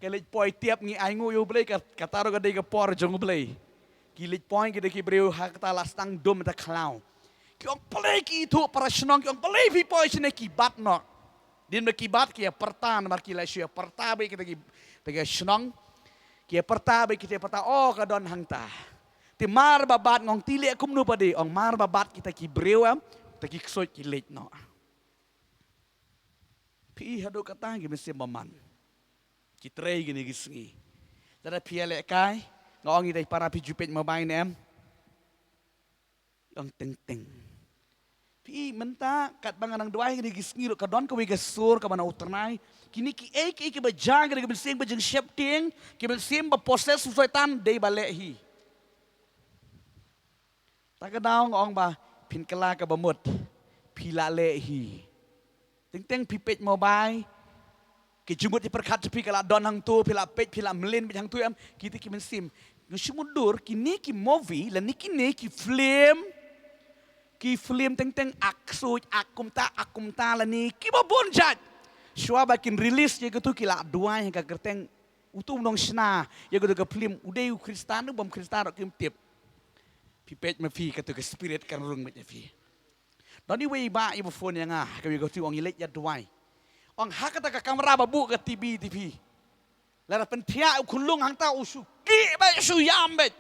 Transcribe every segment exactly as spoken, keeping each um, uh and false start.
Ka leit poi tiap ngi ai nguh ïa U Blei, ka, kata ruh ka dei ka por jong U Blei. Ki leit poi kita ki briew ha kata la sdang dum ta khlaw. Ki ong balei ki ithuh para shnong, ki ong balei phi poi shane, ki bat noh. Hadien ba ki bat ki ïa pyrta, namar ki la shu ïa pyrta beit kita ki, kita ki shnong. Ki ïa pyrta beit, kita ïa pyrta, oh ka don hangta. Te mar ba bat, nga ong te leh kumno pat de, ong mar ba bat kita ki briew em, kita ki ksuid ki leit noh. Phi i haduh katta ki mynsiem bymman. Ki trei kine ki sngi. Lada phi ïalehkai, nga ong ïa i para phi ju peit mobile ne em. Ong teng teng. Phi i mynta katba nga nang duwai kine ki sngi ruh ka don kawei ka sur kaba na u tnai. Kine kiei kiei kiba jia kine ki mynsiem ba jingsheptieng, ki mynsiem ba possess u Soitan dei ba leh hi. Ta ka daw nga ong ba phin kylla kaba mut, phi la leh hi. Teng teng phi peit mobile, ki jingmut jingpyrkhat jong phi ka la don hangto, phi la peit, phi la mlien beit hangto em, kita ki mynsiem. Nga shu mutdur, kine ki movie, lane kine ki film, ki film teng teng ak ksuid, ak kumta, ak kumta lane kiba bun jait. Shuwa ba kin release ïa kito ki la duwai ha ka kyrteng uto u nongshna ïa kito ka film, u dei u Khristan, u bym Khristan ruh kim tip. Phi peit ma phi, kato ka spirit kan rung beit ïa phi. Don iwei i bah iba phone ïa nga, ha kawei ka tu ong i leit ïa duwai. Ong ha kata ka kamra ba buh ka T V te phi. Lada pynthiah u khunlung hangta u shu kih beit, shu ïam beit.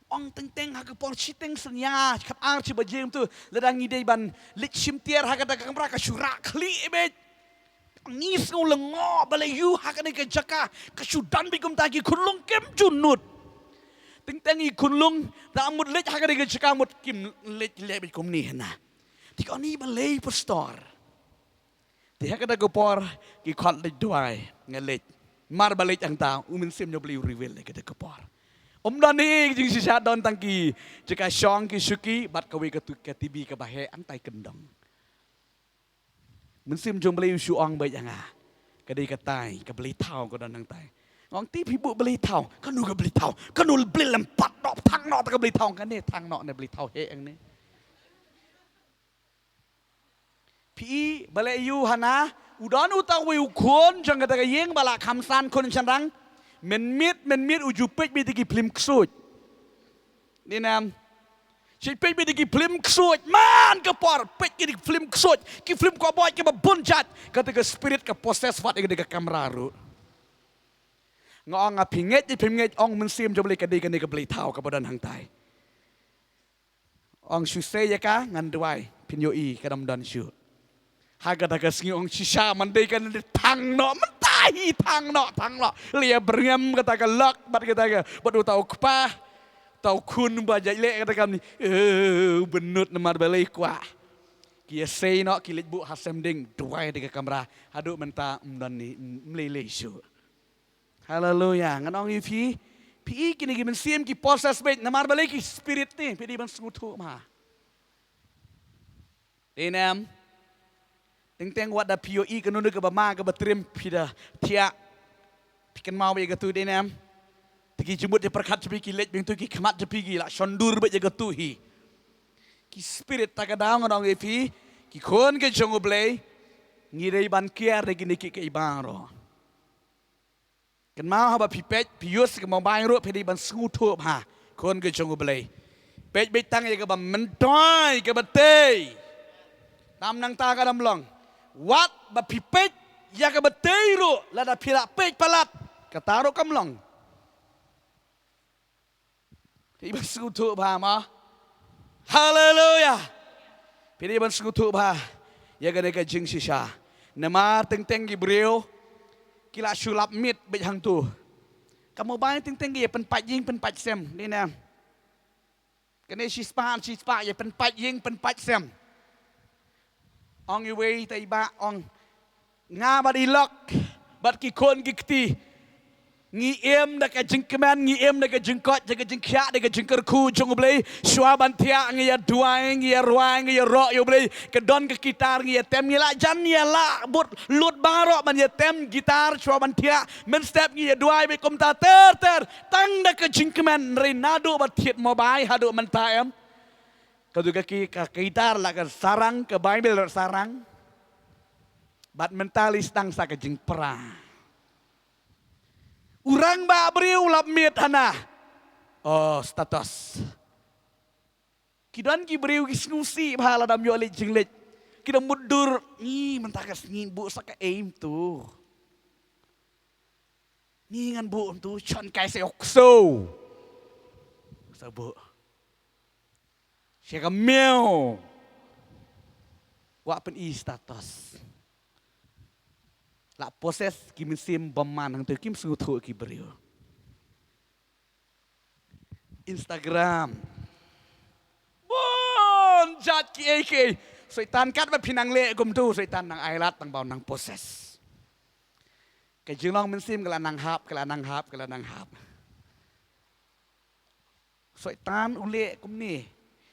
Ong teng teng ha ka por shiteng synñia, khatar shi baje kumtu, lada ngi dei ban leit shim tiar ha kata ka kamra ka shu rah khlieh beit. Ngi sngew lyngngoh balei ïoh ha kane ka jaka ka shu don beit kumta, ki khunlung kim ju nud. Teng teng i khunlung da mut leit ha kane ka jaka mut kim leit leh beit kumne hana. Te ka ong i balei pastor. Te ha kata ka por ki khot leit duwai, nga leit. Mar ba leit hangta u Mynsiem jong U Blei u reveal ïa kata ka por. Ym don hi jingshisha, don tang ki jaka shong ki shuki bad kawei ka tu ka T V kaba heh hangtai kyndong. Mynsiem jong U Blei u shu ong beit ïa nga, ka dei katai ka blei thaw ka don hangtai. Nga ong te phi buh blei thaw, kano ka blei thaw, kano blei lem pat noh, thang noh ta ka blei thaw, kane thang noh ne blei thaw heh hangne. Phi i balei ïoh hana, u don uta uwei u khun jong kata ka ïing ba la kham san khun shynrang. Mynmiet mynmiet u ju peit beit ki film ksuid. Dei ne em. Shu peit beit ki film ksuid, man ka por peit ki film ksuid, ki film cowboy kiba bun jait. Kata ka spirit ka possess pat ïa ka kamra ruh. Nga ong, nga phi ngeit, phi ngeit, ong Mynsiem jong U Blei ka dei kane ka blei thaw kaba don hangtai. Ong shu sei ïa ka, ngan duwai, phin ïohi ka dang don shuh. Ha kata ka sngi ong shisha man dei kan thang noh, mynta hi thang noh, thang noh. Leh ïa byrngem kata ka lok bad kata ka, bad uta u kpa, uta u khun ba jait leh kata kamni. Eh, u bynnud namar balei kwah. Ki ïa sei noh, ki leit buh ha sem ding, duwai da ka kamra. Haduh mynta ym don ni, ym lei lei shuh. Haleluya. Ngan ong ïa phi, phi i kine ki mynsiem ki possess beit namar balei ki spirit ne, phi dei ban sngewthuh ma. Dei ne em. Teng teng wat da phi ïohi kano kano kaba ma kaba trim phi da thiah. Phi kynmaw beit ïa katu, dei ne em. Te ki jingmut jingpyrkhat jong phi ki leit beit tu, ki khmat jong phi ki la shon dur beit ïa katu hi. Ki spirit, ta ka daw ngan ong ïa phi, ki khun ki jong U Blei, ngi dei ban kiar da kine kiei kiei baroh. Kynmaw haba phi peit, phi use ka mobile ruh, phi dei ban sngewthuh bha. Khun ka jong U Blei. Peit beit tang ïa kaba myntoi, kaba tei. Tam nangta ka dang long. Wat ba phi peit ïa kaba tei ruh, lada phi la peit palat, kata ruh kam long. Phi dei ban sngewthuh bha ma. Haleluya. Phi dei ban sngewthuh bha ïa kane ka jingshisha. Namar teng teng ki briew ki la shu lap miet beit hangtu. Ka mobile teng teng ki ïa pynpait ïing pynpait sem, dei ne em. Kane shispah shispah ïa pynpait ïing pynpait sem. Ong iwei te i bah, ong nga bad i lok bad ki khun ki kti, ngi im da ka jingkmen, ngi im da ka jingkoit, da ka jingkhiah, da ka jingkyrkhu jong U Blei. Shuwa ban thiah ngi ïa duwai, ngi ïa rwai, ngi ïa roh ïa U Blei. Ka don ka guitar ngi ïa tem, ngi la jan ïa la bud lut baroh ban ïa tem guitar shuwa ban thiah. Mynstep ngi ïa duwai beit kumta ter ter, tang da ka jingkmen, hynrei naduh ba thied mobile haduh mynta em. Ka tu ka ki, ka guitar la ka sarang, ka Bible la sarang. Bad mynta lei sdang sa ka jingpra. U rangbah briew lap miet hana. Oh, status. Ki don ki briew ki sngewsih bha lada ym ïoh leit jingleit. Ki da mutdur. Ni mynta ka sngi buh sa ka ei mynta. Ni ngan buh mynta, shon kai sa ïoh ksew. Sa buh. Sha ka miaw. Wat pyn-i status. La possess ki mynsiem bymman hangto, kim sngewthuh ki briew. Instagram. Bun jait kiei kiei. Soitan katba phi nang leh kumto, Soitan nang ailad, nang baw, nang possess. Ka jinglong mynsiem ka la nang hap, ka la nang hap, ka la nang hap. Soitan u leh kumne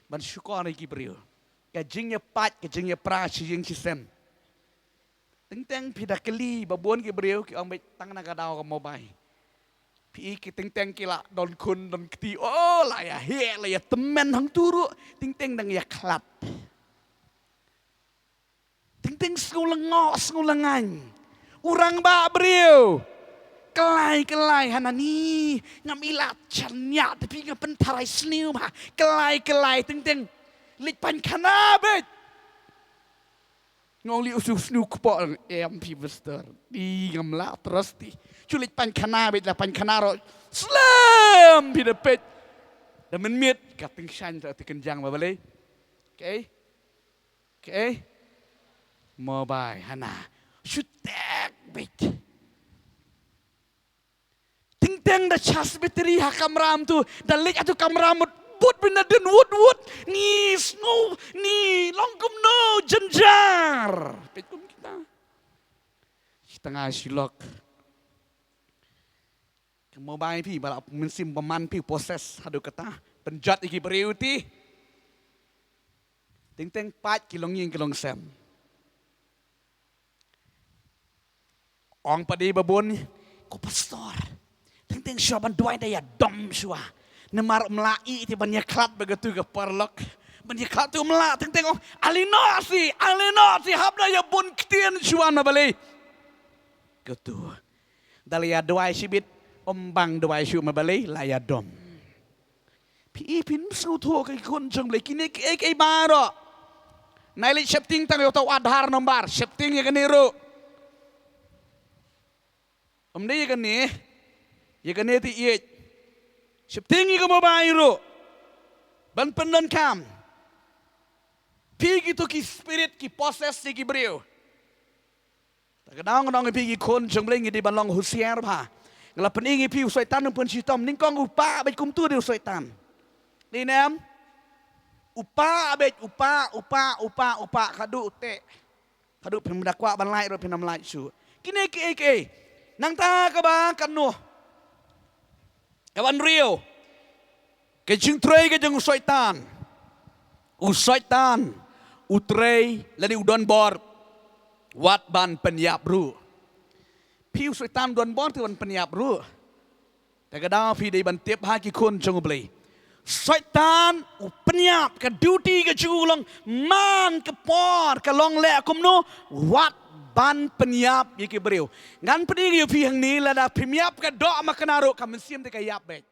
ban shukor ïa ki briew. Ka jingïapait, ka jingïapra shi ïing shi sem. Teng teng phi da kylli ba bun ki briew ki ong beit tang na ka daw ka mobile. Phi i ki teng teng ki la don khun don kti, oh, la ïa heh, la ïa tymmen hangto ruh. Teng teng dang ïa khlad. Teng teng sngew lyngngoh, sngew lyngngan. U rangbah briew. Kyllai kyllai hana ni. Ngam i lad shaniah, te phi nga pyntharai sniew bha. Kyllai kyllai teng teng. Leit pynkhana beit. Nga ong lei u shu sniew kpoh, em phi pastor. Di ngam lah trust di. Shu leit pynkhana beit, la pynkhana ruh. Slem phi da peit. Da mynmiet ka tyngshaiñ sa te kynjang ba balei. Okay. Okay. Mobile hana. Shu tek beit. Teng teng da charge battery ha kamra mynta, da leit ha tu kamra mut, bud beit na dien wut wut, ngi sngew, ngi long kumno, jynjar. Peit kum kita. Shi tnga shi lok. Ka mobile phi, ba la mynsiem bymman phi possess haduh katta. Pynjot ïa ki briew te. Teng teng pait ki longïing ki longsem. Ong pat de ba bun, ko pastor. Teng teng shuwa ban duwai da ïadom shuwa. Namar ym lah ïa te ban ïakhlad bad katu ka paralok. Ban ïakhlad te ym lah, teng teng ong, ale noh shi, ale noh shi, hap da ïabun ktien shuwa na balei. Katu. Da la ïaduwai shibit, ym bang duwai shuh ma balei, la ïadom. Phi i phin sngewthuh ka ki khun jong Blei, kine kiei kiei baroh. Nai leit sheptieng tang ïa uta u Aadhaar number, sheptieng ïa kane ruh. Ym dei ïa kane, ïa kane te ïeit. Sheptieng ïa ka mobile ruh. Ban pyndonkam. Phi kito ki spirit ki possess ïa ki briew. Ta ka daw nga ong ïa phi ki khun jong Blei ngi dei ban long husiar bha. Nga la pyni ïa phi u Soitan u pynshitom, nyngkong u pah beit kumtu de u Soitan. Dei ne em? U pah beit, u pah, u pah, u pah, u pah, khadduh u teh. Khadduh phim da kwah ban lait ruh phim lait shuh. Kine kiei kiei. Nangta kaba katno. Kaba hynriew. Ka jingtrei ka jong u Soitan. U Soitan u trei lane u don bor wat ban pynïap ruh. Phi u Soitan don bor te ban pynïap ruh. Te ka daw phi dei ban tip ha ki khun jong u Blei. Soitan u pynïap, ka duty ka jong u long man ka por ka long leh kumno wat ban pynïap ïa ki briew. Ngan pyni ïa phi hangne lada phim ïap ka doh ma ka na ruh ka mynsiem te ka ïap beit.